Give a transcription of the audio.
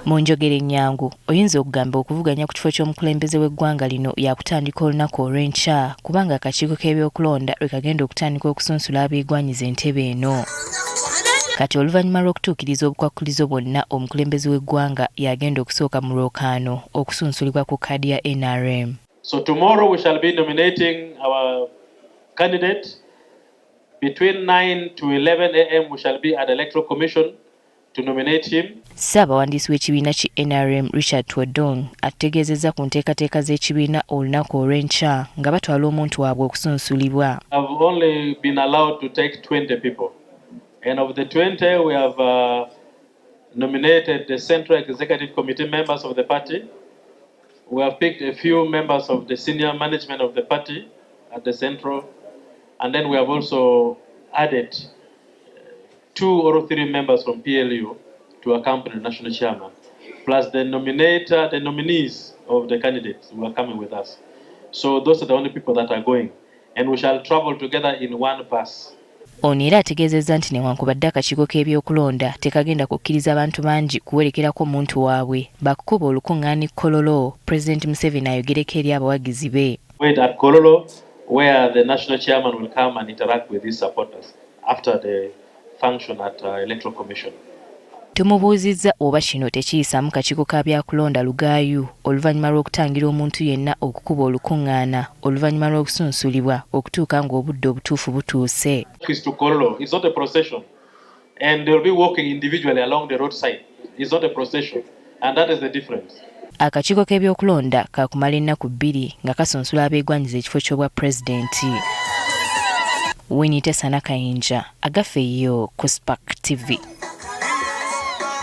Mu njogera ennyangu, oyinza okugamba okuvuganya ku kifo ky'omukulembeze w'eggwanga lino yakutandika olunaku olw'enkya kubanga akakiiko k'ebyokulonda lwe kagenda okutandika okusunsula abeegwanyiza entebe eno. Kati oluvannyuma lw'okutuukiriza obukwakkulizo bwonna, omukulembeze w'eggwanga y'agenda okusooka mu lwokaano okusunsulibwa ku kkaadi ya nrm. So tomorrow we shall be nominating our candidate. Between 9 to 11 a.m. we shall be at the Electoral Commission to nominate him. Ssaabawandiisi w'ekibiina ki NRM, Richard Todwong, atutegeezezza ku nteekateeka z'ekibiina olunaku olw'enkya nga batwala omuntu waabwe okusunsulibwa. I've only been allowed to take 20 people. And of the 20, we have nominated the Central Executive Committee members of the party. We have picked a few members of the senior management of the party at the central. And then we have also added two or three members from PLU to accompany the national chairman, plus the nominator, the nominees of the candidates who are coming with us. So those are the only people that are going. And we shall travel together in one bus. Ono era ategeezezza nti newankubadde akakiiko k'ebyokulonda tekagenda kukkiriza bantu bangi kuwerekerako muntu waabwe, bakukuba olukuŋŋaana e Kololo, Pulezidenti Museveni ayogereko eri abawagizi be. Wait at Kololo, where the national chairman will come and interact with his supporters after the function at Electoral Commission. Tumubuuzizza oba kino tekiyisaamu kakiiko ka byakulonda lugaayu oluvannyuma lw'okutangira omuntu yenna okukuba olukuŋŋaana oluvannyuma lw'okusunsulibwa okutuuka ng'obudde obutuufu butuuse. Is to Kololo. It's not a procession. And they'll be walking individually along the roadside. It's not a procession. And that is the difference. Akakiiko k'ebyokulonda kakumala ennaku 2 nga kasunsula abeegwanyiza ekifo ky'obwa pulezidenti. Winnie Tesana Kayinja, Agafeeyo ku Spark TV.